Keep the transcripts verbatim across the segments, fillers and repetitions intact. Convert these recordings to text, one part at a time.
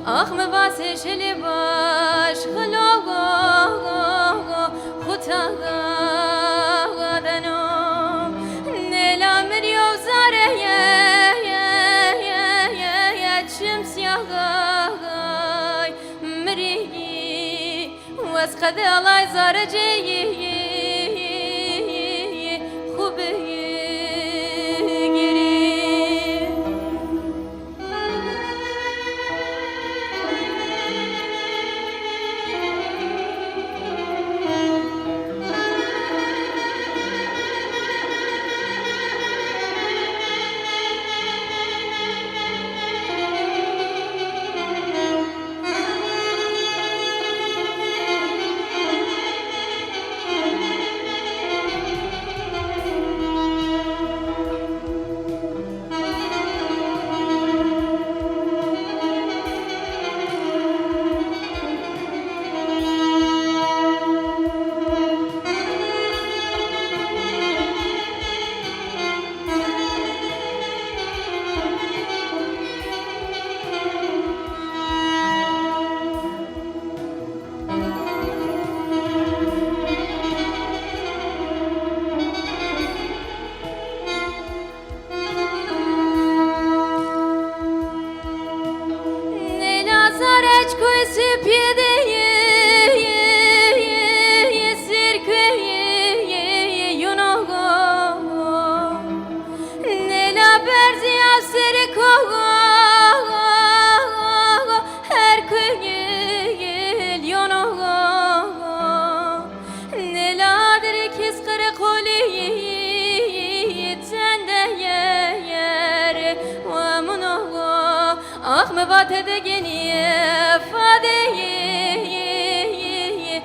Ax mi vasê şilî baş xilo xuta deno. Nêla mi rî yew zare ye, ye, ye, ye, ye, çim siyagay mi rî. Wes qede alay zare ceyî xu bigirî. Nêla zareçkoy sipî de ye, ye, ye, ye, sirkuyê ye, ye, ye, yunogo. Nêla berzîya sirkogo, her kuyê ye, yunogo. Nêla dirê kîs qirê qolî, tende ye, yer we munogo. Ax mi vate de genîye fadê ye,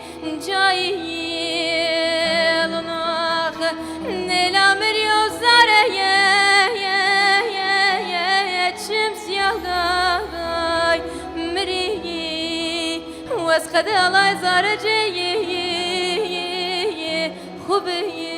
cayî lunax. Nêla mi rî yew zare ye, ye, ye, ye, çim siyagay mi rî. Wes qede alay zare ceyî xu bigirî.